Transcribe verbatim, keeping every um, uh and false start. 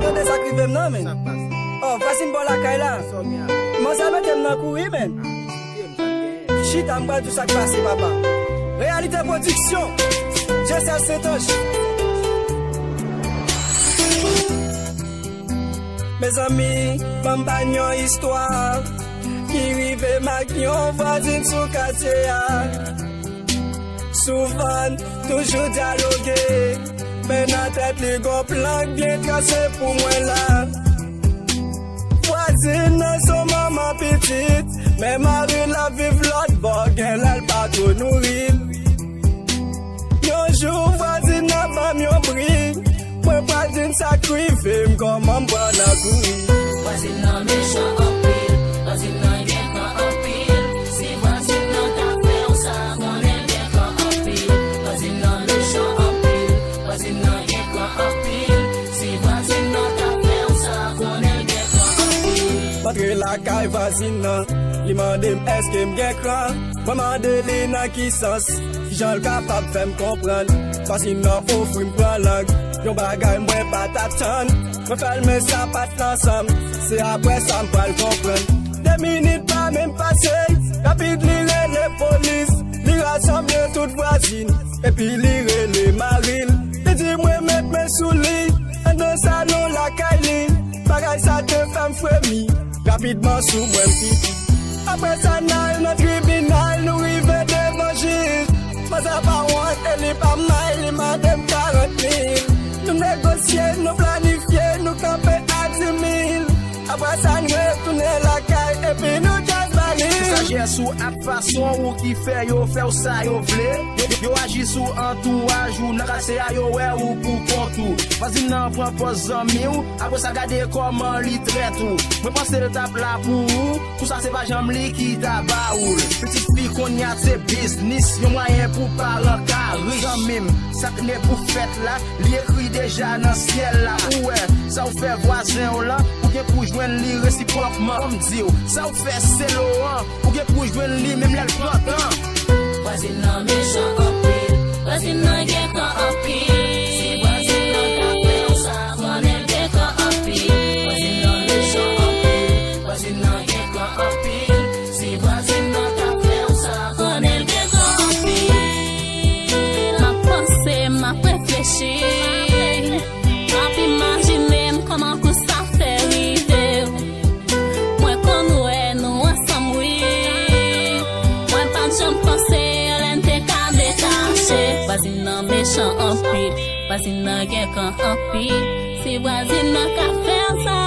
Tande sa k rive m nan, men. Sa k pase? Oh, vwazin bò lakay la. Sa w gen a? Manzè mete m nan kouri, men. Ah, kite m, sa m gen. Chita, m pral di w sa k pase, papa. Réalité Production. Jessel Saint-Ange. Mezanmi, ban m ba n yon istwa ki rive m ak yon vwazin sou katye a. Souvan, toujou dyaloge, men nan tèt li gon plan k byen trase pou mwen la. Vwazin nan se yon manman pitit, men mari l ap viv lòt bò, gen lè l pa twò nouri l. Yon jou, vwazin nan ban m yon bri, mwen pral di n sa k rive m, kòman m pran nan kouri. Vwazin nan mechan anpil, vwazin nan gen kran anpil. Si vwazin nan ta fè w sa, konnen l gen kran anpil. Vwazin nan mechan anpil, vwazin nan gen kran anpil. Si vwazin nan ta fè w sa, konnen l gen kran anpil. M antre lakay vwazin nan, li mande m èske m gen kran. Mwen mande li nan ki sans, kijan l kapab fè m konprann. Vwazin nan ofri m pran lang, yon bagay mwen pa t atann. Mwen fèmen sapat l ansanm, se apre sa m pral konprann. De minit pa menm pase, rapid li rele polis. Li rasanble tout vwazin, epi li rele mari l. Li di mwen met men sou li, anndan salon lakay li. Bagay sa te fè m fremi, rapidman sou mwen m fiti. Apre sa, n al nan tribinal, nou rive devan jij. Manzè pa wont e li pa may, li mande m karant mil. Nou negosye, nou planifye, nou kanpe a di mil. Apre sa, n retounen lakay, epi nou djaz ba li. Ki sajès ou ak fason ou ki fè yo fè w sa yo vle. Yo, yo aji sou antouraj ou, nan katye a yo wè ou pou kont ou. Vwazin nan pran pòz zanmi w, apre sa gade kòman li trèt ou. Mwen panse l t ap la pou ou, pou sa se pa janm li ki ta ba ou l. Pitit fi kounye a se biznis, yon mwayen pou paran ka rich. Zanmi m, sa k ne pou fèt la, li ekri deja nan syèl la. Ou wè, sa w fè vwazen w lan, ou gen pou jwenn li resipwòkman. Ban m di w, sa w fè Selo an, ou gen pou jwenn li menm lè l pantan. Vwazin nan mechan anpil, vwazin nan gen kran anpil. Si vwazin nan ta fè w sa, konnen l gen kran anpil. Vwazin nan mechan anpil, vwazin nan gen kran anpil. Si vwazin nan ta fè w sa, konnen l gen kran anpil. M ap panse, m ap reflechi, m ap imajine m kòman kou sa fè rive w. Mwen konn wè nou ansanm, wi. Mwen pa t janm panse lè n te ka detache. Vwazin nan mechan anpil, vwazin nan gen kran anpil. Si vwazin nan ka fè sa,